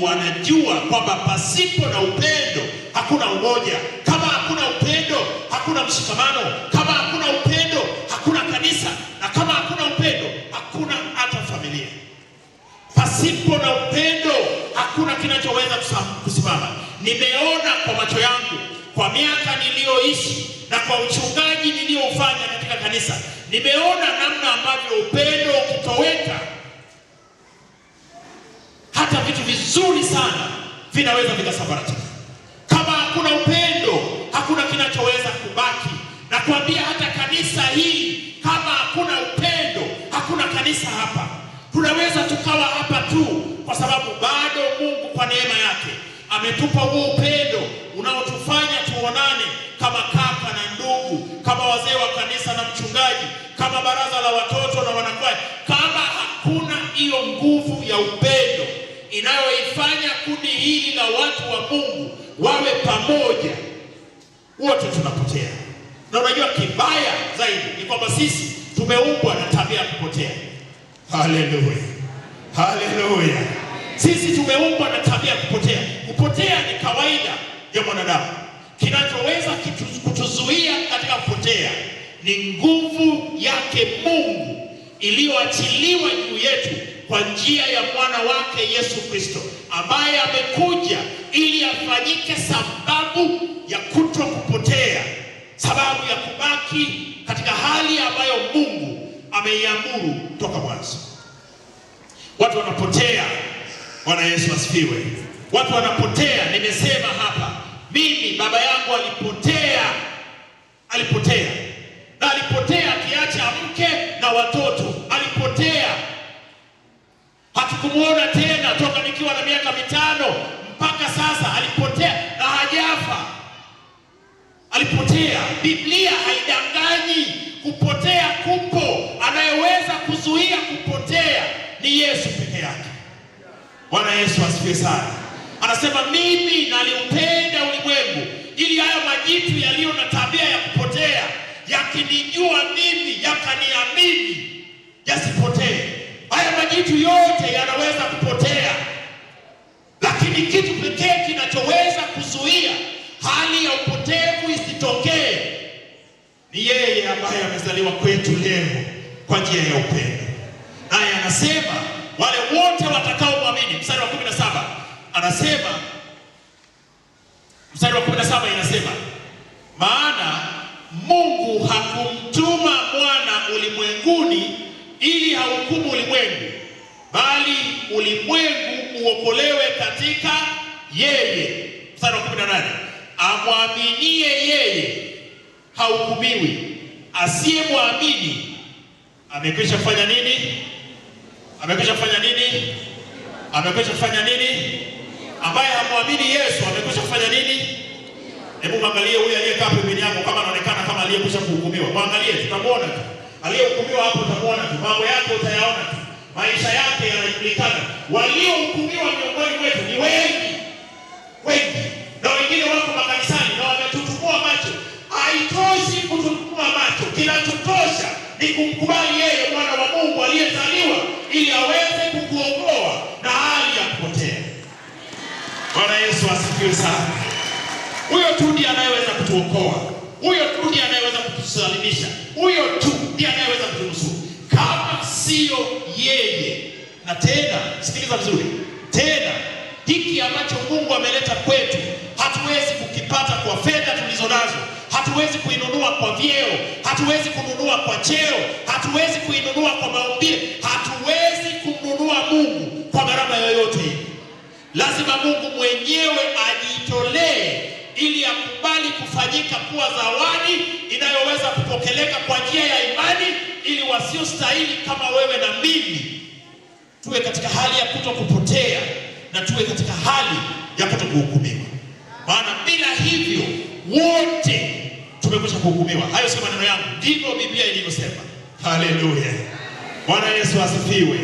Mungu anajua kwamba pasipo na upendo hakuna umoja. Kama hakuna upendo, hakuna mshikamano. Kama hakuna upendo, hakuna kanisa, na kama hakuna upendo, hakuna hata familia. Pasipo na upendo hakuna kinachoweza kusimama. Nimeona kwa macho yangu kwa miaka niliyoishi na kwa uchungaji niliyoufanya katika kanisa, nimeona namna ambavyo upendo ukitoweka, hata vitu vizuri sana vinaweza vikasambaratika. Kama hakuna upendo, hakuna kinachoweza kubaki. Nakwambia hata kanisa hili, kama hakuna upendo, hakuna kanisa hapa. Tunaweza tukawa hapa tu kwa sababu bado Mungu kwa neema yake ametupa huo upendo unaotufanya tuonane kama kaka na ndugu, kama wazee wa kanisa na mchungaji, kama baraza la watoto na wanakwaya. Kama hakuna hiyo nguvu ya upendo inayoifanya kundi hili la watu wa Mungu wawe pamoja, wote tunapotea. Na unajua kibaya zaidi ni kwamba sisi tumeumbwa na tabia ya kupotea. Haleluya, haleluya! Sisi tumeumbwa na tabia ya kupotea. Kupotea ni kawaida ya mwanadamu. Kinachoweza kutuzuia katika kupotea ni nguvu yake Mungu iliyoachiliwa juu yetu kwa njia ya mwana wake Yesu Kristo, ambaye amekuja ili afanyike sababu ya kuto kupotea, sababu ya kubaki katika hali ambayo Mungu ameiamuru toka mwanzo. Watu wanapotea. Bwana Yesu asifiwe. Watu wanapotea. Nimesema hapa, mimi baba yangu alipotea, alipotea na alipotea akiacha mke na watoto, alipotea. Hatukumuona tena toka nikiwa na miaka 5 mpaka sasa, alipotea na hajafa, alipotea. Biblia haidanganyi, kupotea kupo. Anayeweza kuzuia kupotea ni Yesu peke yake. Bwana Yesu asifiwe sana. Anasema mimi naliupenda ulimwengu ili hayo majitu yaliyo na tabia ya kupotea yakinijua mimi, yakaniamini, yasipotee. Haya majitu yote yanaweza kupotea, lakini kitu pekee kinachoweza kuzuia hali ya upotevu isitokee ni yeye ambaye amezaliwa kwetu leo kwa njia ya upendo. Naye anasema wale wote watakaomwamini, mstari wa 17 anasema, mstari wa 17 inasema, maana Mungu hakumtuma mwana ulimwenguni ili ahukumu ulimwengu, bali ulimwengu uokolewe katika yeye. Mstari wa 18, amwaminie yeye hahukumiwi, asiyemwamini amekwisha kufanya nini? Amekwisha kufanya nini? Amekwisha kufanya nini? Ambaye hamwamini Yesu amekwisha kufanya nini? Hebu mwangalie huyu aliyekaa pembeni yako, kama anaonekana kama aliyekwisha kuhukumiwa. Mwangalie, tutamuona tu. Aliyehukumiwa hapo utamuona tu, mambo yake utayaona tu, maisha yake yanajulikana. Waliohukumiwa miongoni mwetu ni wengi wengi, na wengine wako makanisani na wametutumua macho. Haitoshi kututumua macho, kinachotosha ni kumkubali yeye mwana wa Mungu aliyezaliwa ili aweze kukuokoa na hali ya kupotea. Bwana Yesu asifiwe sana. Huyo tu ndiye anayeweza kutuokoa, huyo tu ndiye anayeweza kutusalimisha, huyo tu ndiye anayeweza kutunusuru, kama sio yeye. Na tena sikiliza vizuri, tena hiki ambacho Mungu ameleta kwetu hatuwezi kukipata kwa fedha tulizonazo, hatuwezi kuinunua kwa vyeo, hatuwezi kununua kwa cheo, hatuwezi kuinunua kwa maumbile, hatuwezi kumnunua Mungu kwa gharama yoyote. Lazima Mungu mwenyewe ajitolee ili akubali kufanyika kuwa zawadi inayoweza kupokeleka kwa njia ya imani, ili wasiostahili kama wewe na mimi tuwe katika hali ya kutokupotea na tuwe katika hali ya kutokuhukumiwa. Maana bila hivyo wote tumekwisha kuhukumiwa. Hayo sio maneno yangu, ndivyo Biblia ilivyosema. Haleluya, Bwana Yesu asifiwe.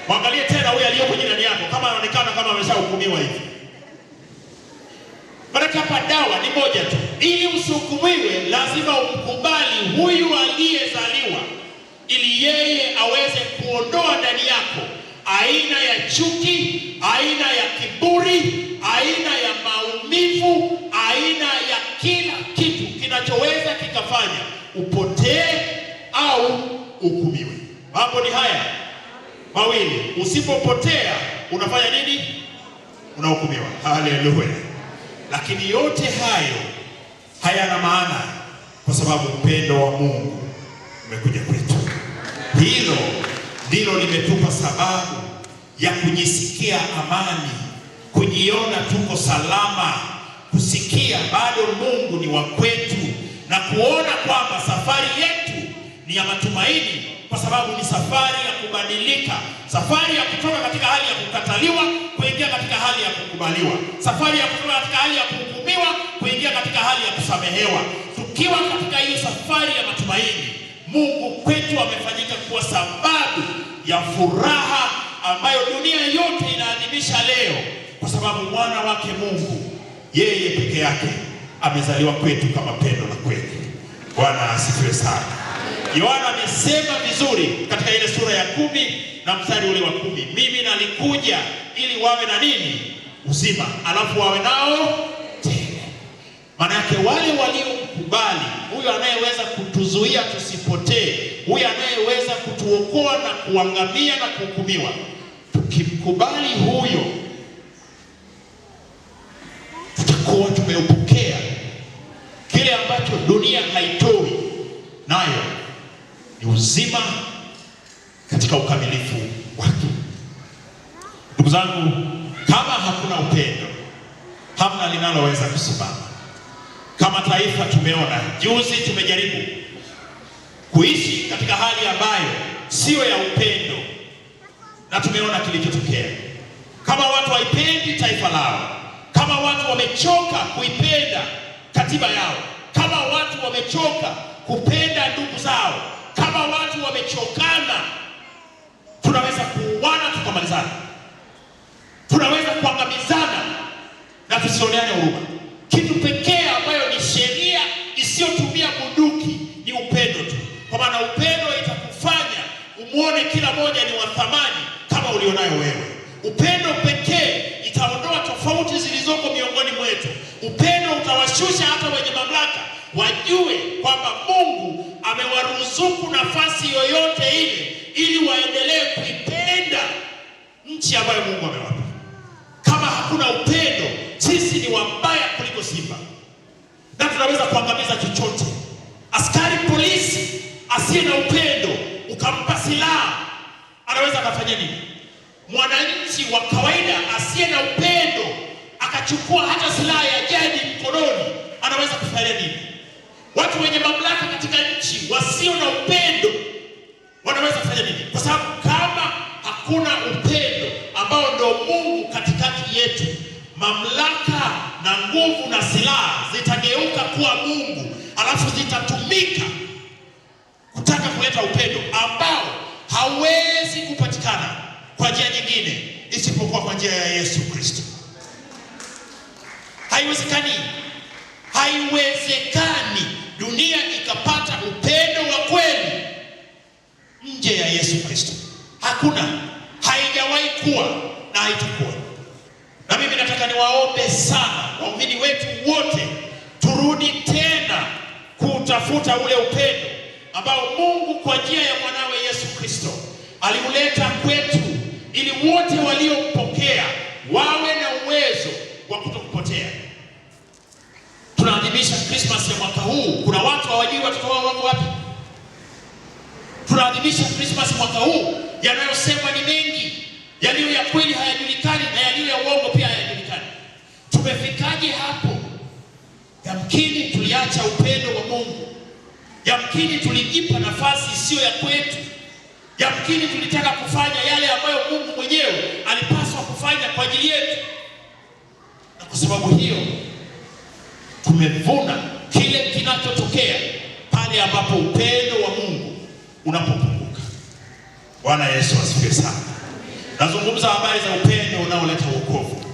Mwangalie tena huyu aliyoko jirani yako, kama anaonekana kama ameshahukumiwa hivi. Maana hapa dawa ni moja tu, ili usihukumiwe lazima umkubali huyu aliyezaliwa, ili yeye aweze kuondoa ndani yako aina ya chuki, aina ya kiburi, aina ya maumivu, aina ya kila kitu kinachoweza kikafanya upotee au uhukumiwe. Mambo ni haya mawili. Usipopotea unafanya nini? Unahukumiwa. Haleluya! Lakini yote hayo hayana maana kwa sababu upendo wa Mungu umekuja kwetu. Hilo ndilo limetupa sababu ya kujisikia amani, kujiona tuko salama, kusikia bado Mungu ni wa kwetu na kuona kwamba safari yetu ni ya matumaini, kwa sababu ni safari ya kubadilika, safari ya kutoka katika hali ya kukataliwa kuingia katika hali ya kukubaliwa, safari ya kutoka katika hali ya kuhukumiwa kuingia katika hali ya kusamehewa. Tukiwa katika hiyo safari ya matumaini, Mungu kwetu amefanyika kuwa sababu ya furaha ambayo dunia yote inaadhimisha leo, kwa sababu mwana wake Mungu yeye peke yake amezaliwa kwetu kama pendo la kweli. Bwana asifiwe sana. Yohana amesema vizuri katika ile sura ya 10 na mstari ule wa 10, mimi nalikuja ili wawe na nini? Uzima, alafu wawe nao tele. Maana yake wale waliomkubali huyo anayeweza kutuzuia tusipotee, huyo anayeweza kutuokoa na kuangamia na kuhukumiwa, tukimkubali huyo tutakuwa tumeupokea kile ambacho dunia haitoi, nayo ni uzima katika ukamilifu wake. Ndugu zangu, kama hakuna upendo, hamna linaloweza kusimama. Kama taifa tumeona juzi, tumejaribu kuishi katika hali ambayo siyo ya upendo na tumeona kilichotokea. Kama watu haipendi taifa lao, kama watu wamechoka kuipenda katiba yao, kama watu wamechoka kupenda ndugu zao, kama watu wamechokana, tunaweza kuuana tukamalizana, tunaweza kuangamizana na tusioneane huruma. Kitu pekee ambayo ni sheria isiyotumia bunduki ni upendo tu, kwa maana upendo itakufanya umuone kila moja ni wa thamani kama ulionayo wewe. Upendo pekee itaondoa tofauti zilizoko miongoni mwetu. Upendo utawashusha hata wenye mamlaka wajue kwamba Mungu amewaruzuku nafasi yoyote ile ili waendelee kuipenda nchi ambayo Mungu amewapa. Kama hakuna upendo, sisi ni wabaya kuliko simba na tunaweza kuangamiza chochote. Askari polisi asiye na upendo ukampa silaha, anaweza akafanya nini? Mwananchi wa kawaida asiye na upendo akachukua hata silaha ya jadi mkononi, anaweza kufanya nini? Watu wenye mamlaka katika nchi wasio na upendo wanaweza kufanya nini? Kwa sababu kama hakuna upendo ambao ndio Mungu katikati yetu, mamlaka na nguvu na silaha zitageuka kuwa Mungu, alafu zitatumika kutaka kuleta upendo ambao hauwezi kupatikana kwa njia nyingine isipokuwa kwa njia ya Yesu Kristo. Haiwezekani, haiwezekani dunia ikapata upendo wa kweli nje ya Yesu Kristo. Hakuna, haijawahi kuwa na haitakuwa. Na mimi nataka niwaombe sana waumini wetu wote, turudi tena kutafuta ule upendo ambao Mungu kwa njia ya mwanawe Yesu Kristo aliuleta kwetu, ili wote waliompokea wawe na uwezo wa kutokupotea. Tunaadhimisha Christmas ya mwaka huu, kuna watu hawajui watoto wao wako wapi. Tunaadhimisha Christmas mwaka huu, yanayosemwa ni mengi, yaliyo ya kweli hayajulikani na yaliyo ya uongo pia hayajulikani. Tumefikaje hapo? Yamkini tuliacha upendo wa Mungu, yamkini tulijipa nafasi isiyo ya kwetu, yamkini tulitaka kufanya yale ambayo Mungu mwenyewe alipaswa kufanya kwa ajili yetu, na kwa sababu hiyo tumevuna kile kinachotokea pale ambapo upendo wa Mungu unapopunguka. Bwana Yesu asifiwe sana. Nazungumza habari za upendo unaoleta wokovu.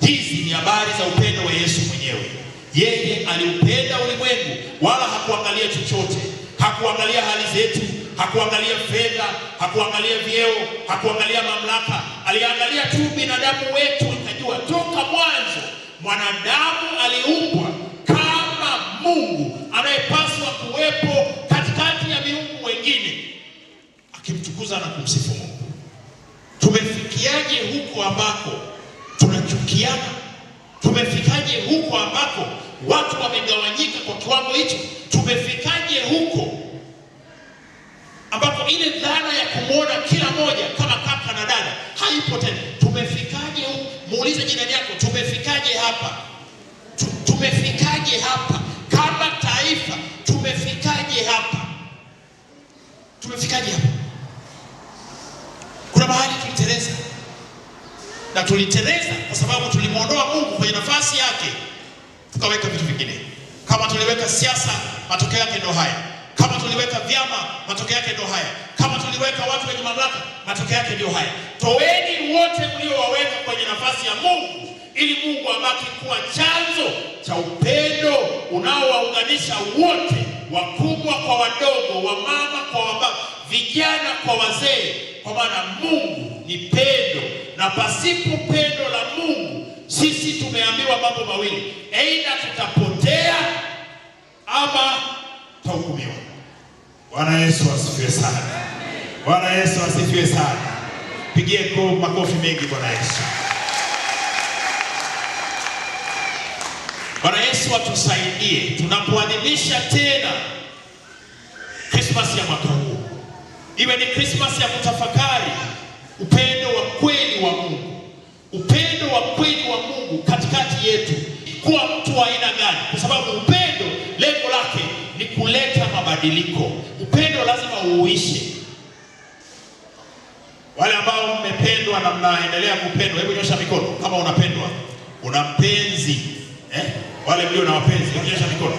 Hizi ni habari za upendo wa Yesu mwenyewe. Yeye aliupenda ulimwengu, wala hakuangalia chochote, hakuangalia hali zetu, Hakuangalia fedha, hakuangalia vyeo, hakuangalia mamlaka, aliangalia tu binadamu wetu, akajua toka mwanzo mwanadamu aliumbwa kama Mungu anayepaswa kuwepo katikati ya miungu wengine, akimtukuza na kumsifu Mungu. Tumefikiaje huko ambako tunachukiana? Tumefikaje huko ambako watu wamegawanyika kwa kiwango hicho? Tumefikaje huko ambako ile dhana ya kumwona kila moja kama kaka na dada haipo tena? Tumefikaje huko? Muulize jirani yako, tumefikaje hapa? Tumefikaje hapa kama taifa? Tumefikaje hapa? Tumefikaje hapa? Kuna mahali tuliteleza, na tuliteleza kwa sababu tulimwondoa Mungu kwenye nafasi yake, tukaweka vitu vingine. Kama tuliweka siasa, matokeo yake ndio haya. Kama tuliweka vyama, matokeo yake ndio haya. Kama tuliweka watu wenye mamlaka, matokeo yake ndio haya. Toweni wote mliowaweka kwenye nafasi ya Mungu, ili Mungu abaki kuwa chanzo cha upendo unaowaunganisha wote, wakubwa kwa wadogo, wamama kwa wababa, vijana kwa wazee, kwa maana Mungu ni pendo, na pasipo pendo la Mungu sisi tumeambiwa mambo mawili: aidha tutapotea ama tutahukumiwa. Bwana Yesu asifiwe sana. Bwana Yesu asifiwe sana. Pigie makofi mengi Bwana Yesu. Bwana Yesu atusaidie tunapoadhimisha tena Krismasi ya mwaka huu, iwe ni Krismasi ya kutafakari upendo wa kweli wa Mungu, upendo wa kweli wa Mungu katikati yetu, kuwa mtu wa aina gani? Kwa sababu upendo lengo lake ni kuleta mabadiliko. Upendo lazima uuishe. Wale ambao mmependwa na mnaendelea kupendwa, hebu nyosha mikono kama unapendwa, una mpenzi eh? Wale mlio na wapenzi, hebu nyosha mikono.